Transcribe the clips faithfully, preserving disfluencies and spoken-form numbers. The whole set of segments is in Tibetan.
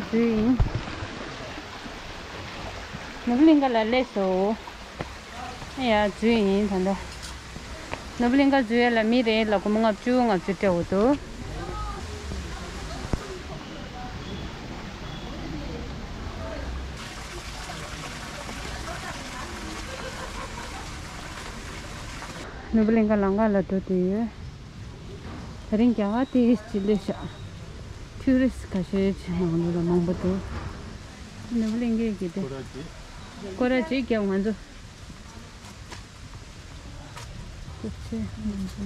འཛུལ་ཡིན། ནོར་བུ་གླིང་ག་ལ་སླེབས་སོང་། ཡ་འཛུལ་ཡིན་ད་ལྟ། ནོར་བུ་གླིང་ག་འཛུལ་ཡ་ལ་མི་རེ་ལ་སྒོར་མོ་ལྔ་བཅུ་ལྔ་བཅུ་སྤྲད་འོ་འདུག་ནོར་བུ་གླིང་ག་ལམ་ཁ་ལ་འགྲོ་བསྡད་ཡོད། དེ་རིང་རྒྱ་གར་ཏོག་ཙམ་སླེབས་ཤག་ཊུ་རི་སི་ཁ་ཤས་ཅིག་ནང་ལོགས་ལ་མང་པོ་འདུག་ནོར་བུ་གླིང་གའི་གི་དེ། སྐོར་ར་ཅིག་བརྒྱབ་ང་ཚོ། སྐུ་ཚེ་ང་ཚོ།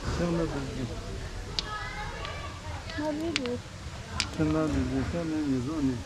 ཁྱེད་རང་འདི་འདི་ཤ་ནས་ཉེ་ཟོག་ནས།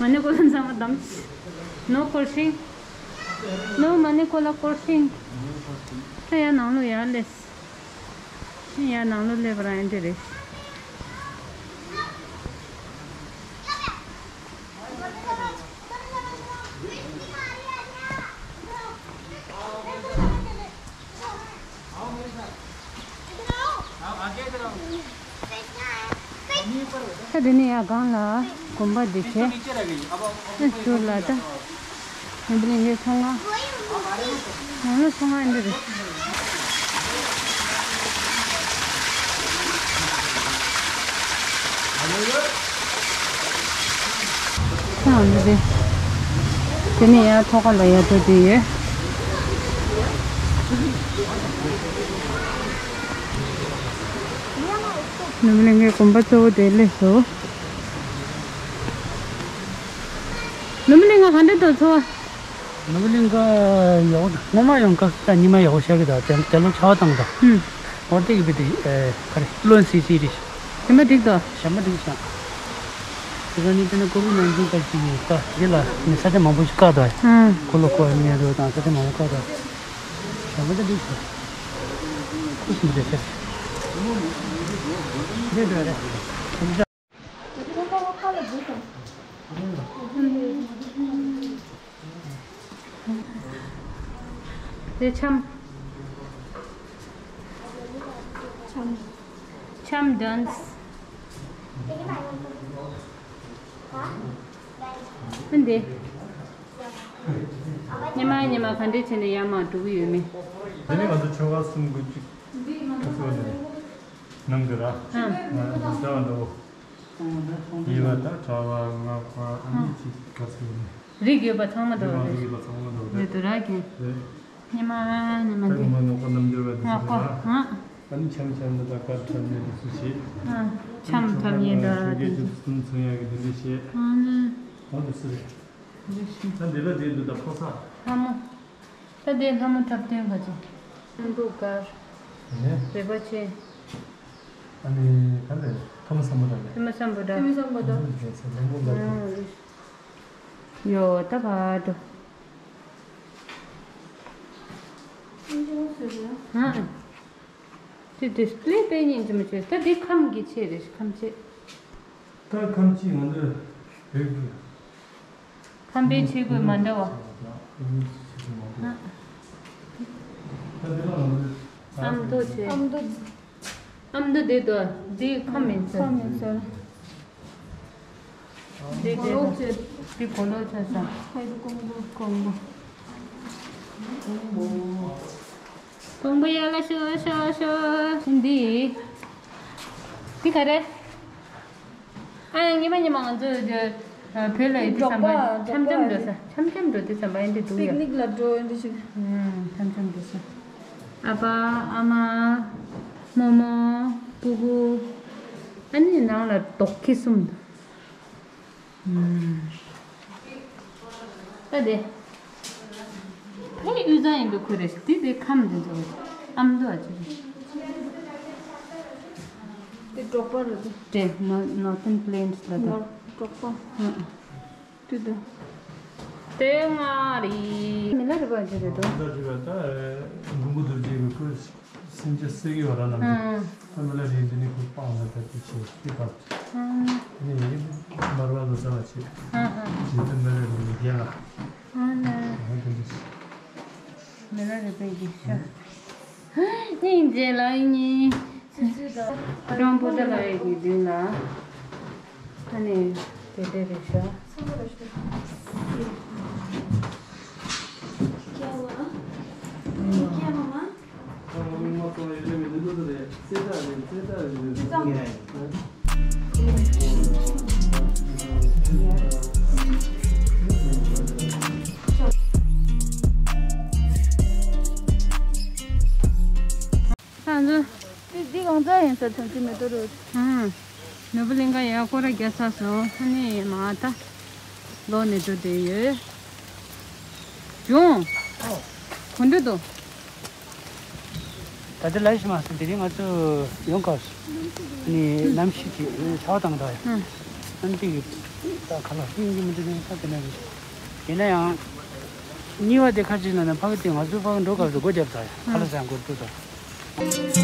མ་ཎི་ཀོ་ལ་ཚང་མ་བསྡམས། ནོ་སྐོར་ཤིང་། ནོ་མ་ཎི་ཀོ་ལ་སྐོར་ཤིང་། ད་ཡར་ནང་ལོགས་ཡར་སླེབས། ཡར་ནང་ལོགས་སླེབས་པ་རང་ཡིན་འདི་རེད། ད་དེ་ནས་ཡར་སྒང་ལ་དགོན་པ་འདི་བྱས། ཨ་ཟུར་ལ་ད་ནོར་བུ་གླིང་གའི་ཚོང་ཁང་། ནང་ལོགས་ཚོང་ཁང་འདི་རེད། ཨ་འདི་རེད། དེ་ནས་ཡར་ཐོག་ཁ་ལ་ཡར་འགྲོ་འདོད་ཡོད། ནོར་བུ་གླིང་གའི་དགོན་པ་གཙོ་བོ་དེ་སླེབས་སོང་། ནོར་བུ་གླིང་ག་ག་འདྲ་འདུག་ཚོར་བ། ནོར་བུ་གླིང་ག་ཡག་པོ་འདུག་སྔོན་མ་ཡོང་སྐབས་ད་ཉི་མ་ཡག་པོ་ཤར་གི་འདུག་དེ་དེ་ལོ་ཆར་པ་བཏང་འདུག་ཧུམ། འོ་དེ་གི་བི་དེ་ཨེ་ག་རེ་རློན་སི་སི་རེད། ཞིམ་པ་འགྲིག་འདུག་ཞིམ་པ་འགྲིག་ཤག་དེ་ག་ནི་དེ་ནི་ཀོ་བིད་ནའིན་ཊིན་སྐབས་ཅིག་ཡིན་ད་དེ་ལ་ནི་ས་ཆ་མང་པོ་ཞིག་བཀག་འདུག་ཧུམ། ཁོ་ལོ་ཁོ་ཉལ་རོགས་དང་ས་ཆ་མང་པོ་བཀག་འདུག་ཞིམ་པ་འདྲ་འགྲིག་ཤག་ཁུ་སིམ་རེད་ཤག་འདི་འདྲ་རེད། དེ་འཆམ། འཆམ། འཆམ་ཌན་སི། ཨ་འདི། ཉི་མ་ཉི་མ་ག་འདྲས་བྱས་ནས་ཡར་མར་འགྲོ་གི་ཡོད་མེད། དེ་ནི་ང་ཚོ་ཆོལ་ཁ་གསུམ་དགུ་གཅིག་ག་ཚོད་ནས་ནང་གི་ར། ཨ། ང་ཚོ་འདྲ་བ་འདྲ་བོ། ཡིན་པ་ད་གྲྭ་པ་སྔགས་པ་ཨ་ནི་ཅིག་ག་ཚོད་ནས། རིགས་ཡོད་པ་ཚང་མ་འགྲོ་རེད། རིགས་ཡོད་པ་ཚང་མ་འགྲོ་རེད། འདི་དུ་ར་གི། རེད། ཉི་མ་ཉི་མ་ད་འདི། ཉི་མ་ངག་པ་རྣལ་འབྱོར་བ་འདི་ཚོ་རེད་ཨ། ཨ་ནི་འཆམ་འཆམ་ནི་ད་དཀར་འཆམ་ནི་འདི་ཚོ་བྱེད། ཨ། འཆམ་འཐབ་ཡས་འདྲ་ཆོས་རྒྱལ་ཆུ་ཚོད་གསུམ་ཚོན་ཡག་གི་འདི་འདྲ་བྱེད། ཨ་ནི། འོ་འདི་སུ་རེད། འདི་ཤི། ད་འདི་ལ་འདི་འདུག་ད་ཕོ་ས། ལྷ་མོ། ད་འདི་ལྷ་མོ་འཁྲབ་སྟོན་ག་ཚོད། ལྷུན་པོ་དཀར། ཨེ། རེ་བ་ཆེ། ཨ་ནི་ག་ལས་ཐོ་མ་སམ་བྷོ་ཊ་ལས། ཐོ་མ་སམ་བྷོ་ཊ། ཐོ་མ་སམ་བྷོ་ཊ། ལྷུན་པོ་དཀར་ཚེ་ལྷུན་པོ་དཀར་ཚེ། ཡོ་ད་བར་དུ། ཧ། དེ་ཌིས་པི་ལེ་དཔེ་སྙིང་རྗེ་མོ་བྱོས། ད་དེ་ཁམས་ཀྱི་ཆས་རེད། ཁམས་ཆས། ད་ཁམས་ཆས་ང་ཚོའི་བོད་ཀྱི། ཁམས་པའི་ཆས་གོས་མ་འདྲ་བ། ཨ། ད་དེ་ལ་ང་ཚོའི། ཨ་མདོ་ཆས། ཨ་མདོ། ཨ་མདོ་དེ་དོ། དེ་ཁམས་ཡིན་ཟེར། ཁམས་ཡིན་ཟེར། དེ་དེ་དོ། དེ་གོ་ལོག་ཆ་ས། ཧའི་དུ་ཀོང་པོ། ཀོང་པོ། ཀོང་པོ། ཀོང་པོ་ཡར་ལ་ཤོག་ཤོག་ཤོག་འདི། འདི་ག་རེ། ཨ་ཡང་ཉི་མ་ཉི་མ་ང་ཚོ་བོད་ལ་ཡོད་དུས་ཙམ་པ་འཆམ་འཆམ་འགྲོ་ས། འཆམ་འཆམ་འགྲོ་དུས་ཙམ་པ་ཡིན་དུས་འདུག་ཡ། པིག་ནིག་ལ་འགྲོ་ཡིན་དུས་ཤིག་འཆམ་འཆམ་འགྲོ་ས། ཨ་ཕ་ཨ་མ། རྨོ་མོ། སྤུ་གུ། ཨ་ནི་ནང་ལ་རྡོག་ཁྱི་གསུམ་འདུག་ད་དེ། ཕའི་དབུས་གཙང་ཡིན་པའི་ཁུལ་རེད། དེ་དེ་ཁམས་དེ་ཚོ་རེད། ཨ་མདོ་ཨ་ཅེ་རེད། འབྲོག་པ་རེད་དེ། དེ་North- Northern Plains ལ་དང་། འབྲོག་པ། ཨང་། དེ་དང་། དེ་ང་རི། མི་ལ་རི་པ་ཅི་རེད་དོ། ད་རི་པ་ད་མགོན་པོ་རྡོ་རྗེ་གི་སྐུ་སེམས་ཅན་གསོད་ཀྱི་བ་ར་ན་མི། ཨང་། ད་མི་ལ་རི་འདི་ནི་ཁུ་སྤང་ལ་ད་དེ་ཆེ་དེ་བབ། ཨང་། ནི་ཡི་མར་བ་ལོ་ཟ་བ་ཆེ། ཨང་ཨང་། ཇི་ལྟར་མི་ལ་རི་ནི་རྒྱལ་ལ། ཨང་ན། ཨང་དེ་འདྲ། མི་ལ་རི་པའི་གི་ཤ། སྙིང་རྗེ་ལ་ཉིན། ཀྲོང་པོ་ཏ་ལ་ཡི་གི་མདུན་ལ། ཨ་ནི་དེ་དེ་རེད་ཤག་ང་ཚོ། འདི་འདི་གང་ཚ་ཡིན་ས་ཐམས་ཅད་མེ་ཏོག་རུ། ཨང་། ནོར་བུ་གླིང་ག་ཡ་སྐོར་ར་རྒྱག་ཚར་སོང་། ཨ་ནི་མ་ད་ལོ་ནས་འགྲོ་བསྡད་ཡོད། ཇོང་། གོ་འདྲི་འདུག་ད་ལྟ་ལ་ཞིག་མ་སོང་དེ་རིང་ང་ཚོ་ཡོང་སྐབས་ནི་གནམ་གཤིས་ཀྱི་ཚ་བ་དང་འདྲ། ཨང་། གནམ་གཤིས་ཀྱི་ད་ག་ལ་ཧིང་གི་མི་འདུག་ནས་ས་དེ་ན་རེད། ཡིན་ན་ཡང་གཉིས་པ་དེ་ཁ་ཅིག་ན་ན་ཕ་གི་དེ་ང་ཚོ་ཕ་གི་འགྲོ་སྐབས་སུ་སྒོ་བརྒྱབ་ཚར་ཡ། ཁ་ལ་ཟ་འགོར་འགྲོ་ཚར།